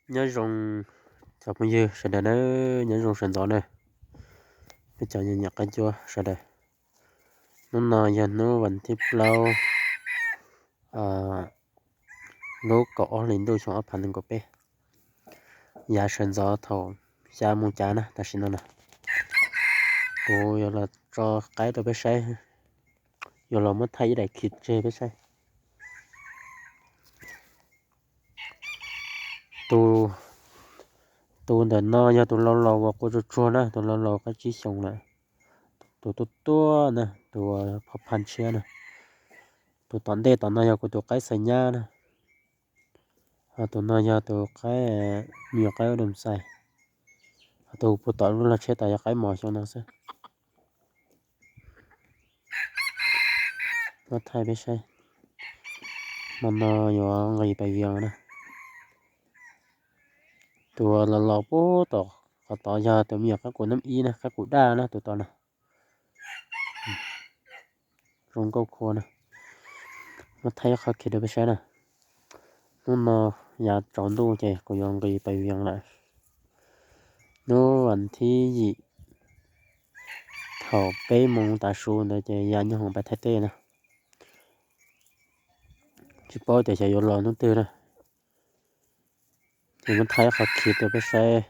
Nyob zoo cov phooj ywg sawv daws na, nyob zoo sawv ntxov na, peb cov nyiam nyiam qaib cuab sawv daws. Hnub no yog hnub vas thib plaub, lub kaum ob hlis ntuj xyoo ob phav nees nkaum peb, yav sawv ntxov thaum xya moo cav na, tam sim no na, kuv yuav los tso qaib rau peb saib, yuav los muab thaij ib daim khiv tseg peb saib. Tus, tus ntawm no yog tus laus laus uas quaj tsuag tsuag na, tus laus laus qaib tsib xyoos lawm. Tus tuaj tuaj na, tus uas phaj phaj tshiab na. Tus tom ntej tom no yog kuv tus qaib xaws nyab na. Ho tus no yog tus qaib, me nyuam qaib ua dum xais. Ho tus puag tom lub lag tsheb tom yog qaib mos xyoo no xwb. Muab thaij peb saib. Hmo no yuav nqis pais vias na. Tus los los puag tom qhov tod yog tus me nyuam qaib qus nab ib na, qaib qus daj na, tus tod na. Zoo nkauj khua na. Muab thaij ib qho khiv rau peb saib na. Hnub no yav tsaus ntuj ces kuv yuav nqis pais vias lawm. Hnub vas thib yim thaum peb moos tav su ntawd ces ya nyob hoom pais Thaib teb na. Tsis paub tias xyov yuav los hnub twg na. Ces muab thaij ib qho khiv rau peb saib.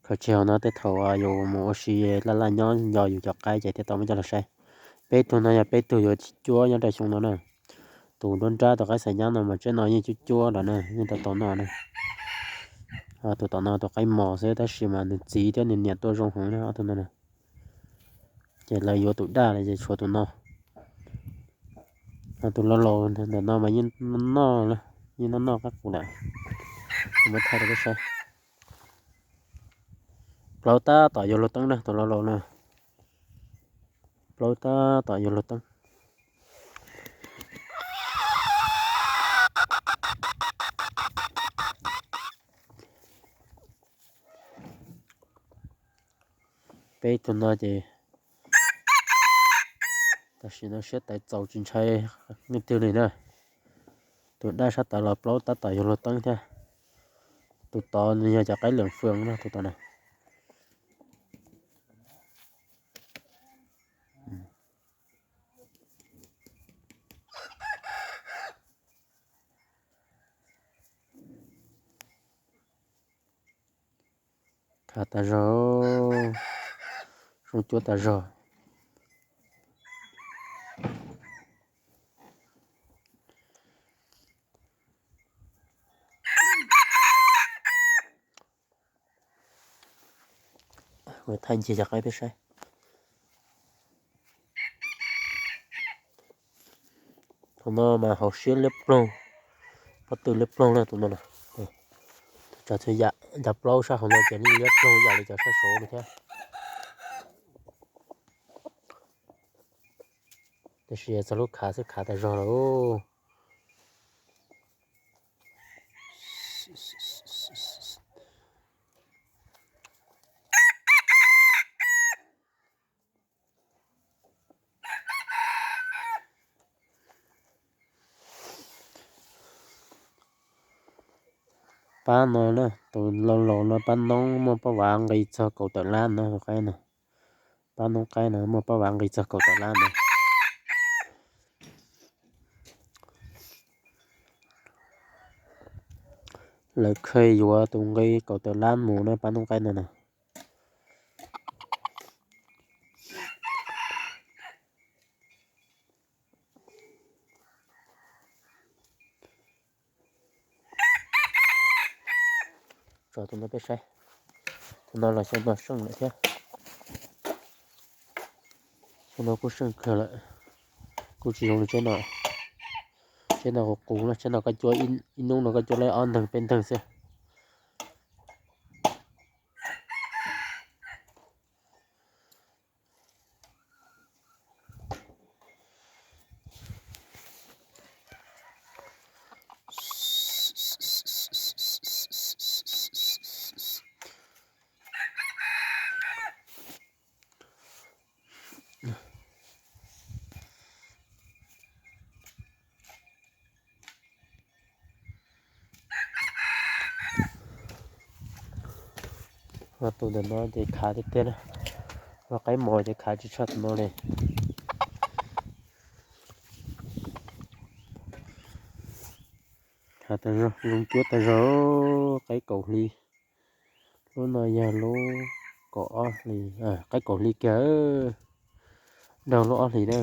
Khaws tseg hauv no tej thaum yus mus ua si laj laj nyob nco yus cov qaib ces thiaj tau muab coj los saib. Peb tug no yog peb tug yuav cuab nyob rau xyoo no na. Tus nruab nrab tus qaib xaws nyab no mas tseeb no yeej cuab cuab lawm na, yeej tau tau noj na. Tus tom no tus qaib mos xwb tab sis mas nws txiv thiab nws niam tuaj zoo heev na ob tug no na. Ces lawv yuav tus daj lawm ces tshuav tus no. Tus laus laus ntawm no mas yeej noj, yeej noj noj qaib qus lawm. Muab thaij rau peb saib. Plaub tab tom yuav luag teeb na, tus laus laus na. Plaub tab tom yuav luag teeb. Peb tug no ces tam sim no siab tawv txaus tsis ntshai leej twg li na. Tus daj sab tod los plaub tab tom yuav luag teeb thiab. Tus tod nws yog cov qaib lwm fwm na, tus tod na. Khav tas zog, zoo cuab tas zog. Thaij ncig cov qaib peb saib. Tus no mas hauv siab liab ploog, pob tw liab ploog na tus no. Tsam txhua yam, cov plaub sab hauv no ces yeej liab ploog ib yam li cov sab saud no thiab. Tiam sis txog lub khav xwb khav tas zog lawm. Pab no na, tus laus laus no pab noob muaj pab vav nqi txog kaum tawm lab no tus qaib no. Pab noob qaib no muaj pab vav nqi txog kaum tawm lab no. Lawv kheev yuav tus nqi kaum tawm lab mus na pab noob qaib no na. Tso tus no peb saib. Tus no los xyoo no seej lawm thiab. Xyoo no kuj seej kawg lawm, kuj tsis zoo li tsheb no. Tsheb no qus qus na, tsheb no koj cuab ib hnub no koj cuab laib ob nteeg peb nteeg xwb. Mas tus ntawm no ces khav tiag tiag na. Mas qaib mos ces khav tsis tshaj tus no li. Khav tas zog, zoo cuab tas zog, qaib kaum hli. Lub no yog lub kaum ob hli, qaib kaum hli kiag, daug lub ob hlis na.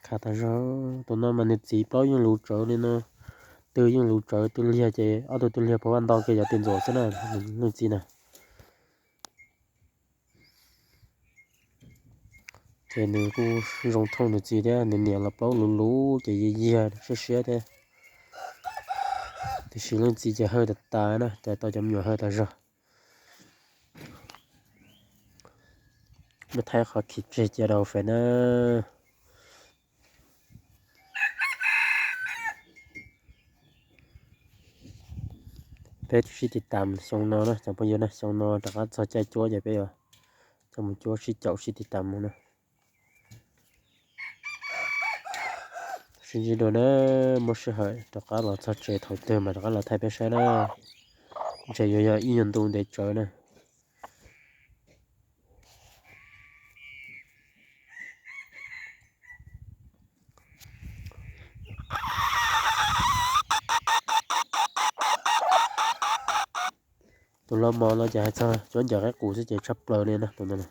Khav tas zog, tus no mas nws txiv plaub yeej luv tsawv li no, twg yeej luv tsawv, twg liag ces ob tug twg liag pov vaj nto kiag cov twg ntxuam xwb na, leej txiv na. Ces nws kuj zoo thooj nws txiv thiab, nws niam los plaub luv luv ces yiag yiag siab siab thiab. Tiam sis leej txiv ces hawj tas tas na, cas tau cov me nyuam hawj tas zog. Muab thaij qhov khiv tseg cia rau fem na. Peb sib tiv tam xyoo no na cov phooj ywg na, xyoo no rov qab txog caij cuab ces peb yuav coj mus cuab sib caum sib tiv tam mus na. Sib ntsib dua na, muaj sij hawm rov qab los txog tsev thaum twg mas rov qab los thaij peb saib na. Ntshe yuav yog ib nyuag ntu ntev tsawv na. Tus los mos no ces hais txog cuab ncaws qaib qus xwb ces tshaj plaws li na tus no.